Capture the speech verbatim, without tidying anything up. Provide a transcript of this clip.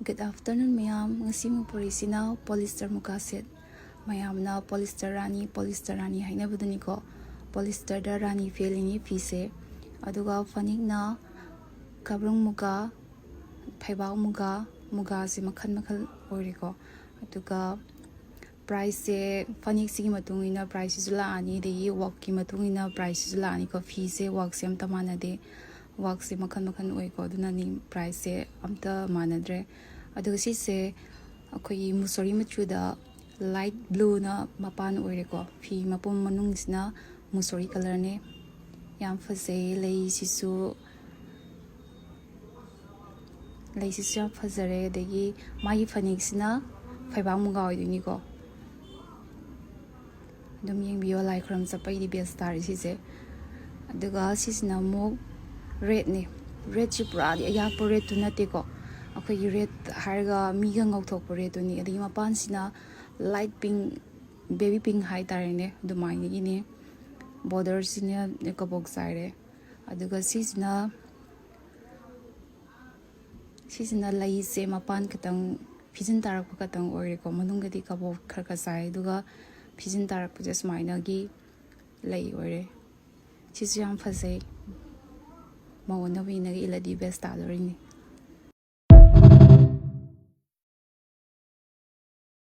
Good afternoon ꯃꯌꯥꯝ꯫ ꯉꯁꯤ ꯃꯨꯛ ꯄꯨꯔꯛꯏꯁꯤꯅ polyester ꯃꯨꯒꯥ set꯫ ꯃꯌꯥꯝꯅ polyester ꯔꯥꯅꯤ, polyester ꯔꯥꯅꯤ ꯍꯥꯏꯅꯕꯗꯨꯅꯤꯀꯣ꯫ Polyester ꯗ ꯔꯥꯅꯤ ꯐꯦꯜꯂꯤꯅꯤ ꯐꯤꯁꯦ꯫ ꯑꯗꯨꯒ ꯐꯅꯦꯛꯅ ꯀꯕ꯭ꯔꯨꯡ ꯃꯨꯒꯥ, ꯐꯩꯕꯥꯛ ꯃꯨꯒꯥ, ꯃꯨꯒꯥꯁꯦ ꯃꯈꯜ ꯃꯈꯜ ꯑꯣꯏꯔꯦꯀꯣ꯫ ꯑꯗꯨꯒ price ꯁꯦ, ꯐꯅꯦꯛꯁꯤꯒꯤ ꯃꯇꯨꯡ ꯏꯟꯅ price ꯁꯤꯁꯨ ꯂꯥꯛꯑꯅꯤ, ꯑꯗꯒꯤ work ꯀꯤ ꯃꯇꯨꯡ ꯏꯟꯅ price ꯁꯤꯁꯨ ꯂꯥꯛꯑꯅꯤꯀꯣ꯫ ꯐꯤꯁꯦ work ꯁꯦ ꯑꯝꯇ ꯃꯥꯟꯅꯗꯦ, work ꯁꯦ ꯃꯈꯜ ꯃꯈꯜ ꯑꯣꯏꯀꯣ꯫ ꯑꯗꯨꯅꯅꯤ price ꯁꯦ ꯑꯝꯇ ꯃꯥꯟꯅꯗ꯭ꯔꯦ꯫ ꯑꯗꯨꯒ ꯁꯤꯁꯦ ꯑꯩꯈꯣꯏꯒꯤ ꯃꯨꯁꯣꯔꯤ ꯃꯆꯨꯗ light blue ꯅ ꯃꯄꯥꯟ ꯑꯣꯏꯔꯦꯀꯣ꯫ ꯐꯤ ꯃꯄꯨꯝ ꯃꯅꯨꯡꯁꯤꯅ ꯃꯨꯁꯣꯔꯤ colour ꯅꯦ꯫ ꯌꯥꯝ ꯐꯖꯩ ꯂꯩꯁꯤꯁꯨ꯫ ꯂꯩꯁꯤꯁꯨ ꯌꯥꯝ ꯐꯖꯔꯦ꯫ ꯑꯗꯒꯤ ꯃꯥꯒꯤ ꯐꯅꯦꯛꯁꯤꯅ ꯐꯩꯕꯥꯛ ꯃꯨꯒꯥ ꯑꯣꯏꯗꯣꯏꯅꯤꯀꯣ꯫ ꯑꯗꯨꯝ ꯌꯦꯡꯕꯤꯌꯣ, ꯂꯥꯏ ꯈꯨꯔꯨꯝ ꯆꯠꯄꯒꯤꯗꯤ best ꯇꯥꯔꯦ ꯁꯤꯁꯦ꯫ ꯑꯗꯨꯒ ꯁꯤꯁꯤꯅ ꯑꯃꯨꯛ red ꯅꯦ꯫ Red ꯁꯤ ꯄꯨꯔꯥꯗꯤ ꯑꯌꯥꯛꯄ red ꯇꯨ ꯅꯠꯇꯦꯀꯣ꯫ ꯑꯩꯈꯣꯏꯒꯤ red ꯍꯥꯏꯔꯒ ꯃꯤꯒ ꯉꯧꯊꯣꯛꯄ red ꯇꯨꯅꯤ꯫ ꯑꯗꯒꯤ ꯃꯄꯥꯟꯁꯤꯅ light pink, baby pink ꯍꯥꯏꯇꯥꯔꯦꯅꯦ, ꯑꯗꯨꯃꯥꯏꯅꯒꯤꯅꯦ꯫ Border ꯁꯤꯅ ꯀꯕꯣꯛ ꯆꯥꯏꯔꯦ꯫ ꯑꯗꯨꯒ ꯁꯤꯁꯤꯅ, ꯁꯤꯁꯤꯅ ꯂꯩꯁꯦ ꯃꯄꯥꯟ ꯈꯛꯇꯪ ꯐꯤꯖꯤꯟ ꯇꯥꯔꯛꯄ ꯈꯛꯇꯪ ꯑꯣꯏꯔꯦꯀꯣ꯫ ꯃꯅꯨꯡꯗꯗꯤ ꯀꯕꯣꯛ ꯈꯔ ꯈꯔ ꯆꯥꯏ, ꯑꯗꯨꯒ ꯐꯤꯖꯤꯟ ꯇꯥꯔꯛꯄꯁꯦ ꯁꯨꯃꯥꯏꯅꯒꯤ ꯂꯩ ꯑꯣꯏꯔꯦ꯫ ꯁꯤꯁꯨ ꯌꯥꯝ ꯐꯖꯩ꯫ ꯃꯧ ꯑꯅꯧꯕꯤꯅꯒ ꯏꯜꯂꯗꯤ best ꯇꯥꯗꯣꯔꯤꯅꯤ꯫